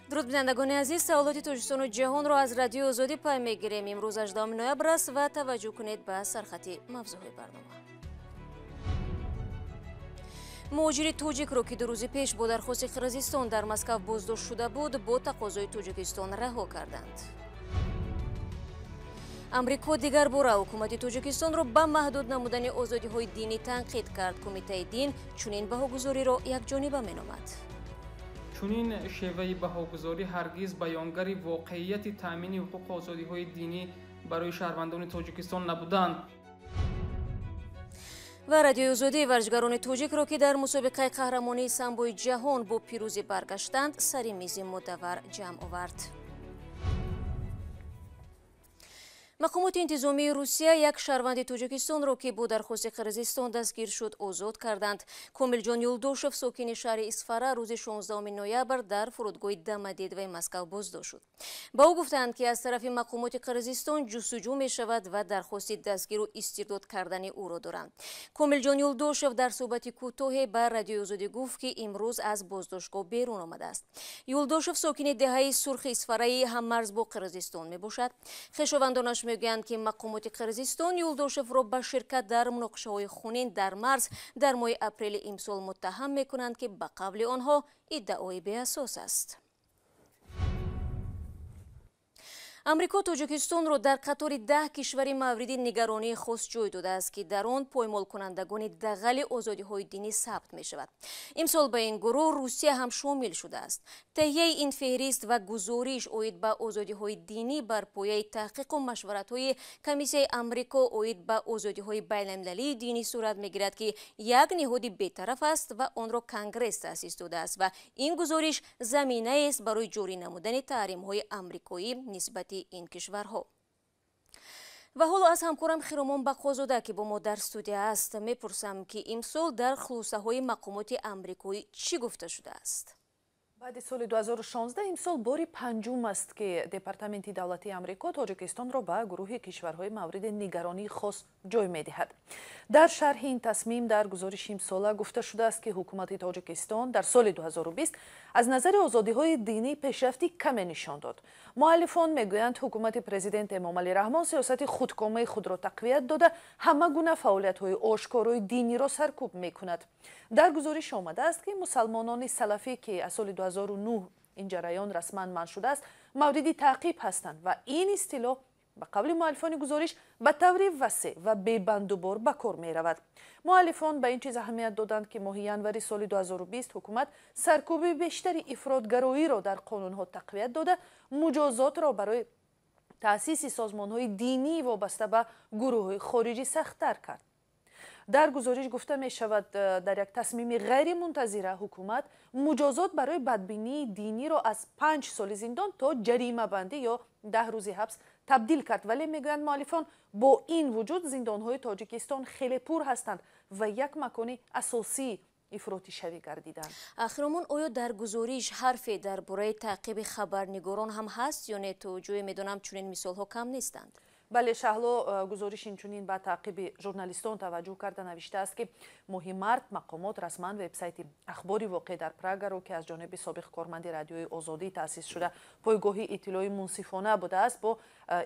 Дуруд, бинандагони азиз, саволоти Тоҷикистону ҷаҳонро аз Радиои Озодӣ пай мегирем. Имрӯз 18 ноябр аст ва таваҷҷӯҳ кунед ба сархати мавзӯъҳои барнома. Муҳоҷири тоҷикро, ки 2 рӯзи пеш бо дархости Қирғизистон дар Москав боздошт шуда буд, бо тақозои Тоҷикистон раҳо карданд. Амрико дигар бора ҳукумати Тоҷикистонро ба маҳдуд намудани озодиҳои динӣ танқид кард. Кумитаи дин чунин баҳогузориро якҷониба меномад. Чунин шеваи баҳогузорӣ ҳаргиз баёнгари воқеияти таъмини ҳуқуқу озодиҳои динӣ барои шаҳрвандони Тоҷикистон набуданд. Ва Радиои Озодӣ варзишгарони тоҷикро, ки дар мусобиқаи қаҳрамонии самбои ҷаҳон бо пирӯзӣ баргаштанд, сари мизи мудаввар ҷамъ овард. Мақомоти интизомии Русия як шаҳрванди Тоҷикистонро, ки бо дархости Қирғизистон дастгир шуд, озод карданд. Комилҷон Юлдошев, сокини шаҳри Исфара, рӯзи 16 ноябр дар фурудгоҳи Домодедовои Москав боздошт шуд. Ба ӯ гуфтанд, ки аз тарафи мақомоти Қирғизистон ҷустуҷӯ мешавад ва дархости дастгиру истирдод кардани ӯро доранд. Комилҷон Юлдошев дар суҳбати кӯтоҳе ба Радиои Озодӣ гуфт, ки имрӯз аз боздоштгоҳ берун омадааст. Юлдошев сокини деҳаи Сурхи Исфараи ҳаммарз бо Қирғизистон мебошад. Хешовандонаш мегӯянд, ки мақомоти Қирғизистон Юлдошевро ба ширкат дар муноқишаҳои хунин дар марз дар моҳи апрели имсол муттаҳам мекунанд, ки ба қавли онҳо иддаои беасос аст. Амрико Тоҷикистонро дар қатори 10 кишвари мавриди нигаронии хос ҷой додааст, ки дар он поймолкунандагони дағали озодиҳои динӣ сабт мешавад. Имсол ба ин гурӯҳ Русия ҳам шомил шудааст. Таҳияи ин феҳрист ва гузориш оид ба озодиҳои динӣ бар пояи таҳқиқу машваратҳои Комиссияи Амрико оид ба озодиҳои байналмилалии динӣ сурат мегирад, ки як ниҳоди бетараф аст ва онро Конгресс таъсис додааст ва ин гузориш заминаест барои ҷорӣ намудани таҳримҳои амрикоӣ нисбати ин кишварҳо. Ва ҳоло аз ҳамкорам Хиромон Бақозода, ки бо мо дар студия аст, мепурсам, ки имсол дар хулосаҳои мақомоти амрикоӣ чӣ гуфта шудааст. Баъди соли 2016 имсол бори панҷум аст, ки Департаменти давлатии Амрико Тоҷикистонро ба гурӯҳи кишварҳои мавриди нигаронии хос ҷой медиҳад. Дар шарҳи ин тасмим дар гузориши имсола гуфта шудааст, ки ҳукумати Тоҷикистон дар соли 2020 аз назари озодиҳои динӣ пешрафти каме нишон дод. Муаллифон мегӯянд, ҳукумати президент Эмомалӣ Раҳмон сиёсати худкомаи худро тақвият дода, ҳама гуна фаъолиятҳои ошкорои диниро саркӯб мекунад. Дар гузориш омадааст, ки мусалмонони салафӣ, ки аз соли 2009 ин ҷараён расман манъ шудааст, мавриди таъқиб ҳастанд ва ин истилоҳ ба қавли муаллифони гузориш ба таври васеъ ва бебандубор ба кор меравад. Муаллифон ба ин чиз аҳамият доданд, ки моҳи январи соли 2020 ҳукумат саркӯби бештари ифротгароиро дар қонунҳо тақвият дода, муҷозотро барои таъсиси созмонҳои динӣ вобаста ба гурӯҳҳои хориҷӣ сахттар кард. Дар гузориш гуфта мешавад, дар як тасмими ғайримунтазира ҳукумат муҷозот барои бадбинии диниро аз 5 соли зиндон то ҷаримабандӣ ё 10 рӯзи ҳабс табдил кард. Вале, мегӯянд муаллифон, бо ин вуҷуд зиндонҳои Тоҷикистон хеле пур ҳастанд ва як макони асосии ифротишавӣ гардиданд. Хиромон, оё дар гузориш ҳарфе дар бораи таъқиби хабарнигорон ҳам ҳаст ё не? То ҷое медонам, чунин мисолҳо кам нестанд. Бале, Шаҳло, гузориш инчунин ба таъқиби журналистон таваҷҷӯҳ карда навиштааст, ки моҳи март мақомот расман вебсайти Ахбори воқеъ дар Прагаро, ки аз ҷониби собиқ корманди Радиои Озодӣ таъсис шуда, пойгоҳи иттилои мунсифона будааст, бо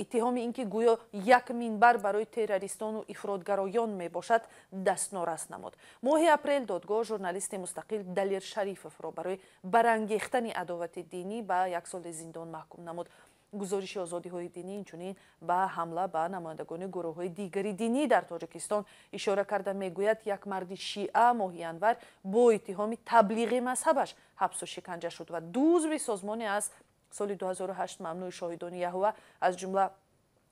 иттиҳоми ин ки гӯё як минбар барои террористону ифротгароён мебошад, дастнорас намуд. Моҳи апрел додгоҳ журналисти мустақил Далер Шарифовро барои барангехтани адовати динӣ ба 1 соли зиндон маҳкум намуд. Гузориши озодиҳои динӣ инчунин ба ҳамла ба намояндагони гурӯҳҳои дигари динӣ дар Тоҷикистон ишора карда мегӯяд, як марди шиа моҳи январ бо иттиҳоми таблиғи мазҳабаш ҳабсу шиканҷа шуд ва ду узви созмоне аз соли 2008 мамнӯи Шоҳидони Яҳува, аз ҷумла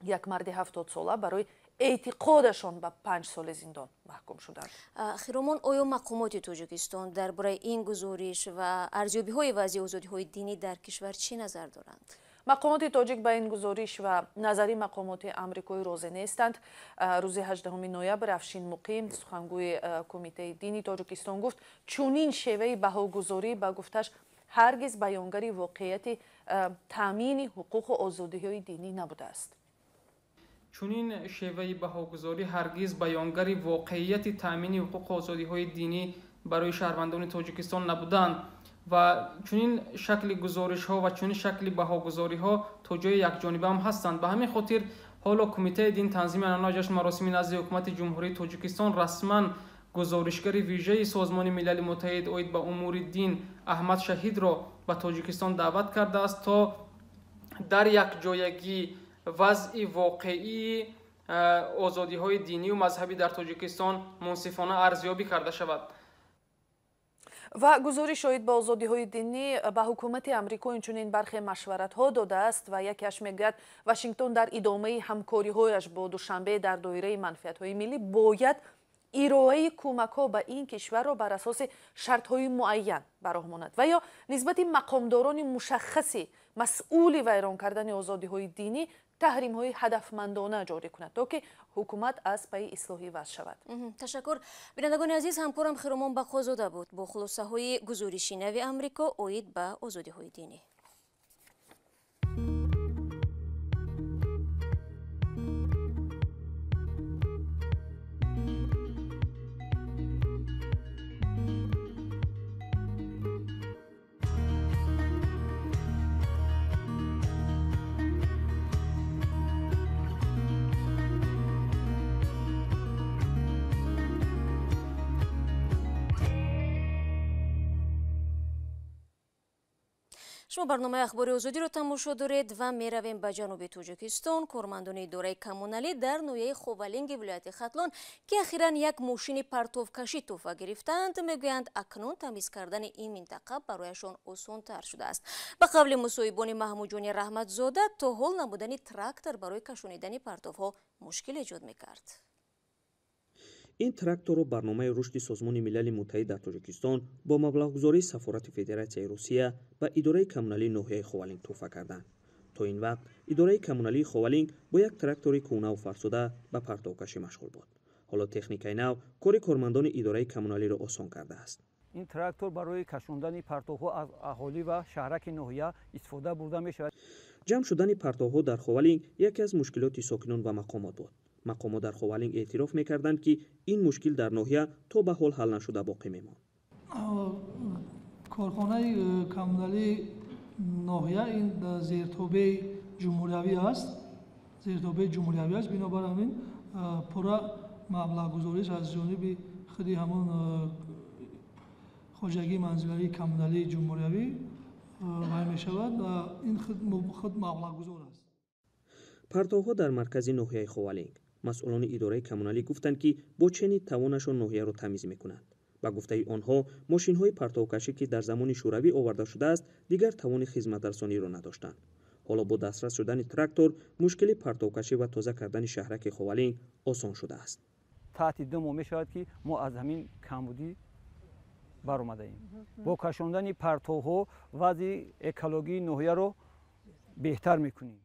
як марди 70сола, барои эътиқодашон ба 5 соли зиндон маҳкум шуданд. Хиромон, оё мақомоти Тоҷикистон дар бораи ин гузориш ва арзёбиҳои вазъи озодиҳои динӣ дар кишвар чӣ назар доранд? Мақомоти тоҷик ба ин гузориш ва назари мақомоти амрикоӣ розӣ нестанд. Рӯзи 18 ноябр Афшин Муқим, сухангӯи Кумитаи дини Тоҷикистон, гуфт, чунин шеваи баҳогузорӣ, ба гуфташ, ҳаргиз баёнгари воқеияти таъмини ҳуқуқу озодиҳои динӣ набудааст. Чунин шеваи баҳогузорӣ ҳаргиз баёнгари воқеияти таъмини ҳуқуқу озодиҳои динӣ барои шаҳрвандони Тоҷикистон набуданд. Ва чунин шакли гузоришҳо ва чунин шакли баҳогузориҳо то ҷои якҷониба ҳам ҳастанд. Ба ҳамин хотир ҳоло Кумитаи дин, танзими анъана ва ҷашну маросими назди ҳукумати Ҷумҳурии Тоҷикистон расман гузоришгари вижаи Созмони Милали Муттаҳид оид ба умури дин Аҳмад Шаҳидро ба Тоҷикистон даъват кардааст, то дар якҷоягӣ вазъи воқеии озодиҳои динию мазҳабӣ дар Тоҷикистон мунсифона арзёбӣ карда шавад. Ва гузориш оид ба озодиҳои динӣ ба ҳукумати Амрико инчунин бархе машваратҳо додааст ва якеаш мегӯяд, Вашингтон дар идомаи ҳамкориҳояш бо Душанбе дар доираи манфиатҳои миллӣ бояд ироаи кӯмакҳо ба ин кишварро бар асоси шартҳои муайян ба роҳ монад ва ё нисбати мақомдорони мушаххаси масъули вайрон кардани озодиҳои динӣ таҳримҳои ҳадафмандона ҷорӣ кунад, то ки ҳукумат аз пайи ислоҳӣ вазъ шавад. Ташаккур. Бинандагони азиз, ҳамкорам Хиромон Бақозода буд бо хулосаҳои гузориши нави Амрико оид ба озодиҳои динӣ. Шумо барномаи Ахбори Озодиро тамошо доред ва меравем ба ҷануби Тоҷикистон. Кормандони идораи коммуналӣ дар ноҳияи Ховалинги вилояти Хатлон, ки ахиран як мошини партовкашӣ тӯҳфа гирифтаанд, мегӯянд, акнун тамиз кардани ин минтақа барояшон осонтар шудааст. Ба қавли мусоҳибони Маҳмудҷони Раҳматзода, то ҳол набудани трактор барои кашонидани партовҳо мушкил эҷод мекард. Ин тракторро барномаи рушди Созмони Милали Муттаҳид дар Тоҷикистон бо маблағгузории Сафорати Федератсияи Русия ба идораи коммуналии ноҳияи Ховалинг тӯҳфа карданд. То ин вақт идораи коммуналии Ховалинг бо як трактори кӯҳнаву фарсуда ба партовкашӣ машғул буд. Ҳоло техникаи нав кори кормандони идораи коммуналиро осон кардааст. Ин трактор барои кашондани партовҳо аз аҳолӣ ва шаҳраки ноҳия истифода бурда мешавад. Ҷамъ шудани партовҳо дар Ховалинг яке аз мушкилоти сокинон ва мақомот буд. Мақомот дар Ховалинг эътироф мекарданд, ки ин мушкил дар ноҳия то ба ҳол ҳал нашуда боқӣ мемонд. Корхонаи коммуналии ноҳия ин зертобеи ҷумҳуриявӣ аст, зертобеи ҷумҳуриявӣ аст. Бинобар ҳамин пурра маблағгузориш аз ҷониби худи ҳамон хоҷагии манзилавии коммуналии ҷумҳуриявӣ вай мешавад ва ин худ маблағгузор аст. Партовҳо дар маркази ноҳияи Ховалинг. Масъулони идораи коммуналӣ гуфтанд, ки бо чени тавонашон ноҳияро тамиз мекунанд. Ба гуфтаи онҳо, мошинҳои партовкашӣ, ки дар замони шӯравӣ оварда шудааст, дигар тавони хизматрасониро надоштанд. Ҳоло бо дастрас шудани трактор мушкили партовкашӣ ва тоза кардани шаҳраки Ховалинг осон шудааст. Таҳти 2 моҳ мешавад, ки мо аз ҳамин камбудӣ баромадаем. Бо кашондани партовҳо вазъи экологии ноҳияро беҳтар мекунем.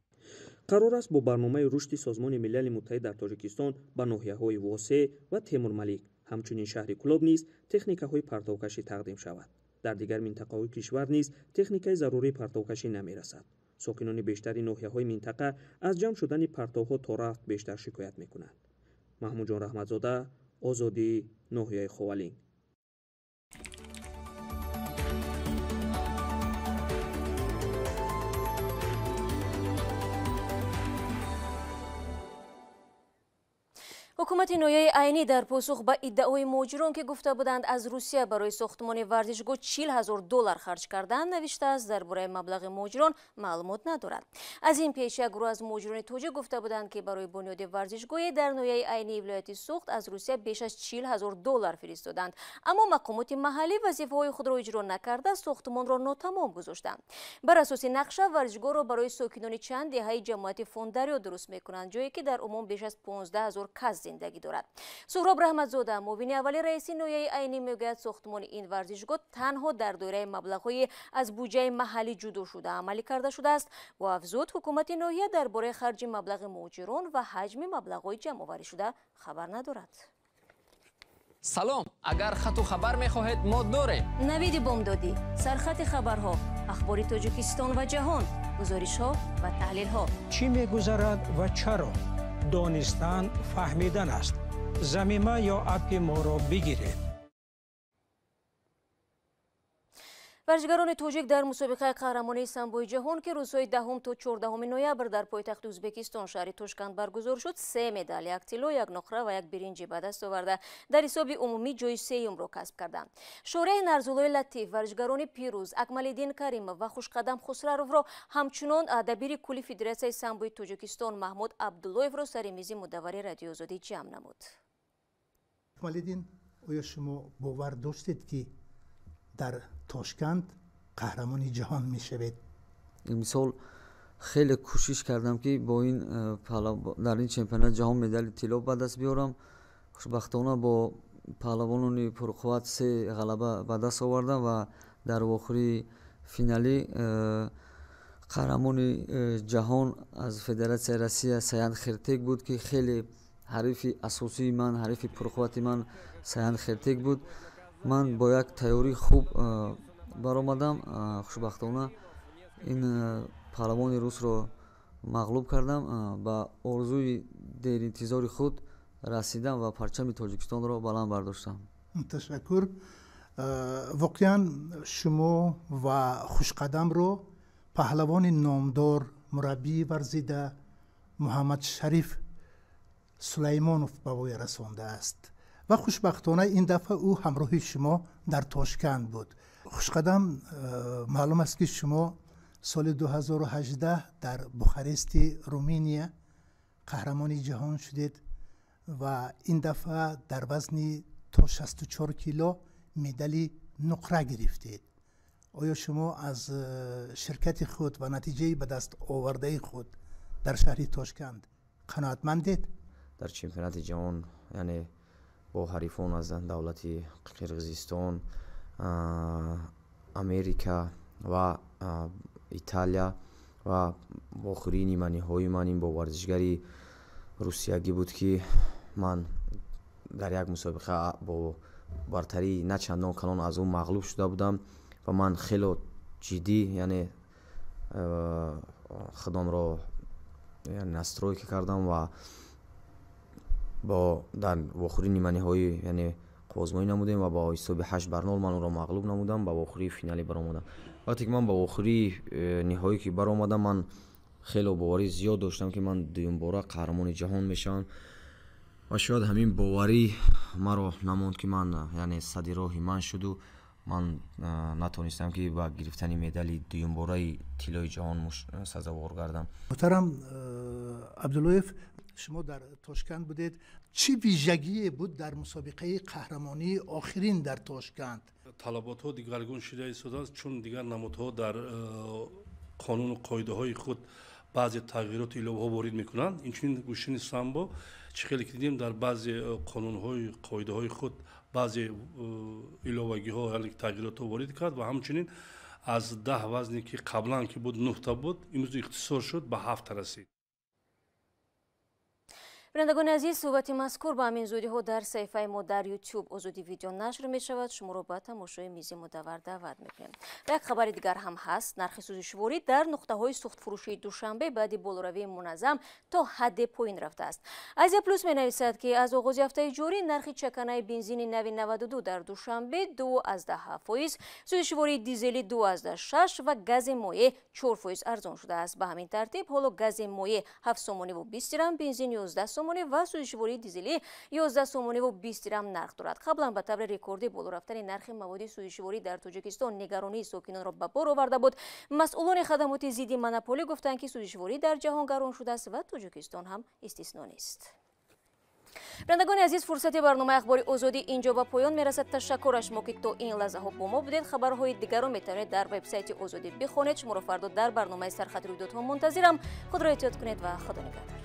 Қарор аст бо барномаи рушди Созмони Милали Муттаҳид дар Тоҷикистон ба ноҳияҳои Восеъ ва Темурмалик, ҳамчунин шаҳри Кӯлоб низ техникаҳои партовкашӣ тақдим шавад. Дар дигар минтақаҳои кишвар низ техникаи зарурии партовкашӣ намерасад. Сокинони бештари ноҳияҳои минтақа аз ҷамъ шудани партовҳо то рафт бештар шикоят мекунанд. Маҳмудҷон Раҳматзода, Озодӣ, ноҳияи Ховалинг. Ҳукумати ноҳияи Айнӣ дар посух ба иддаои муҳоҷирон, ки гуфта буданд, аз Русия барои сохтмони варзишгоҳ 40 000 доллар харҷ карданд, навиштааст, дар бораи маблағи муҳоҷирон маълумот надорад. Аз ин пеш як гурӯҳ аз муҳоҷирони тоҷик гуфта буданд, ки барои бунёди варзишгоҳе дар ноҳияи Айнии вилояти Суғд аз Русия беш аз 40 000 доллар фиристоданд, аммо мақомоти маҳаллӣ вазифаҳои худро иҷро накарда, сохтмонро нотамом гузоштанд. Бар асоси нақша варзишгоҳро барои сокинони чанд деҳаи ҷамоати Фондарё дуруст мекунанд, ҷое ки дар умум беш аз 15 000 кас зиндагӣ дорад. Суҳроб Раҳматзода, муовини аввали раиси ноҳияи Айнӣ, мегӯяд, сохтмони ин варзишгоҳ танҳо дар доираи маблағҳои аз буҷаи маҳаллӣ ҷудо шуда амалӣ карда шудааст. Ва афзуд, ҳукумати ноҳия дар бораи харҷи маблағи муҳоҷирон ва ҳаҷми маблағҳои ҷамъоварӣ шуда хабар надорад. Салом, агар хату хабар мехоҳед, мо дорем. Навиди бомдодӣ, сархати хабарҳо, ахбори Тоҷикистон ва ҷаҳон, гузоришҳо ва таҳлилҳо. Чӣ мегузарад ва чаро? Донистан фаҳмидан аст. Замима ё аппи моро бигиред. Варзишгарони тоҷик дар мусобиқаи қаҳрамонии самбои ҷаҳон, ки рӯзҳои 10 то 14 ноябр дар пойтахти Ӯзбекистон шаҳри Тошканд баргузор шуд, 3 медал, 1 тилло, 1 нуқра ва 1 биринҷӣ ба даст оварда, дар ҳисоби умумӣ ҷои сеюмро касб карданд. Шореҳи Нарзуллои Латиф, варзишгарони пирӯз Акмалиддин Каримов ва Хушқадам Хусраровро, ҳамчунон дабири кулли Федератсияи самбои Тоҷикистон Маҳмуд Абдуллоевро сари мизи мудаввари Радиои Озодӣ ҷамъ намуд. Акмалиддин, оё шумо бовар доштед, ки дар Тошканд қаҳрамони ҷаҳон мешавед? Имсол хеле кӯшиш кардам, ки бо ин дар ин чемпионати ҷаҳон медали тилло ба даст биёрам. Хушбахтона бо паҳлавонони пурқувват се ғалаба ба даст овардам ва дар вохӯрии финалӣ қаҳрамони ҷаҳон аз Федератсияи Россия Саян Хертек буд, ки хеле ҳарифи асосии ман, ҳарифи пурқуввати ман Саян Хертек буд. Ман бо як тайёрии хуб баромадам. Хушбахтона ин паҳлавони русро мағлуб кардам, ба орзуи деринтизори худ расидам ва парчами Тоҷикистонро баланд бардоштам. Ташаккур. Воқеан, шумо ва Хушқадамро паҳлавони номдор, мураббии варзида Муҳаммадшариф Сулаймонов ба воя расондааст ва хушбахтона ин дафъа ӯ ҳамроҳи шумо дар Тошканд буд. Хушқадам, маълум аст, ки шумо соли 2018 дар Бухарести Руминия қаҳрамони ҷаҳон шудед ва ин дафъа дар вазни то 64 кило медали нуқра гирифтед. Оё шумо аз ширкати худ ва натиҷаи ба даст овардаи худ дар шаҳри Тошканд қаноатмандед? Дар чемпионати ҷаҳон, яъне бо ҳарифон аз давлати Қирғизистон, Америка ва Италия ва охирии ниманиҳои ман ин бо варзишгари русиягӣ буд, ки ман дар як мусобиқа бо бартарии на чандон калон аз ӯ мағлуб шуда будам ва ман хело ҷиддӣ, яъне худамро настройка кардам ва бо дар вохӯрии ниманиҳоӣ, яъне қувваозмоӣ намудем ва бо ҳисоби 8-0 ман ӯро мағлуб намудам, ба вохӯрии финалӣ баромадам. Вақте ки ман ба вохӯрии ниҳоӣ ки баромадам, ман хело боварӣ зиёд доштам, ки ман дуюмбора қаҳрамони ҷаҳон мешавам ва шояд ҳамин боварӣ маро намонд, ки ман, яъне сади роҳи ман шуду ман натонистам, ки ба гирифтани медали дуюмбораи тиллои ҷаҳон сазовор гардам. Муҳтарам Абдуллоев, шумо дар Тошканд будед. Чӣ вижагие буд дар мусобиқаи қаҳрамонии охирин дар Тошканд? Талаботҳо дигаргун шуда истодааст, чун дигар намудҳо дар қонуну қоидаҳои худ баъзе тағйироту иловаҳо ворид мекунанд. Инчунин гӯштини самбо, чӣ хеле ки дидем, дар баъзе қонунҳои қоидаҳои худ баъзе иловагиҳо, яъне тағйиротҳо ворид кард ва ҳамчунин аз 10 вазне, ки қаблан ки буд, нӯҳта буд, имрӯз ихтисор шуд, ба ҳафта расид. Бинандагони азиз, суҳбати мазкур ба ҳамин зудиҳо дар саҳифаи мо дар YouTube Озодӣ видео нашр мешавад. Шуморо ба тамошои мизи мудаввар даъват мекунем. Ва як хабари дигар ҳам ҳаст. Нархи сӯзишворӣ дар нуқтаҳои сӯхтфурӯшии Душанбе баъди болоравии муназзам то ҳадде поин рафтааст. Азия Плюс менависад, ки аз оғози ҳафтаи ҷорӣ нархи чаканаи бензини нави 92 дар Душанбе 2,7%, сӯзишвории дизелӣ 2,6 ва гази моеъ 4% арзон шудааст. Ба ҳамин тартиб, ҳоло гази моеъ 7 сомониву 20 дирам, бензин 11 сомонӣ ва сӯзишвории дизелӣ 11 сомониву 20 дирам нарх дорад. Қаблан ба таври рекордӣ боло рафтани нархи маводи сӯзишворӣ дар Тоҷикистон нигаронии сокинонро ба бор оварда буд. Масъулони хадамоти зидди монополӣ гуфтанд, ки сӯзишворӣ дар ҷаҳон гарон шудааст ва Тоҷикистон ҳам истисно нест. Бинандагони азиз, фурсати барномаи Ахбори Озодӣ инҷо ба поён мерасад. Ташаккур аз шумо, ки то ин лаҳзаҳо бо мо будед. Хабарҳои дигарро метавонед дар вебсайти Озодӣ бихонед. Шуморо фардо дар барномаи Сархати рӯйдодҳо мунтазирам. Худро эҳтиёт кунед ва Худо нигаҳдор.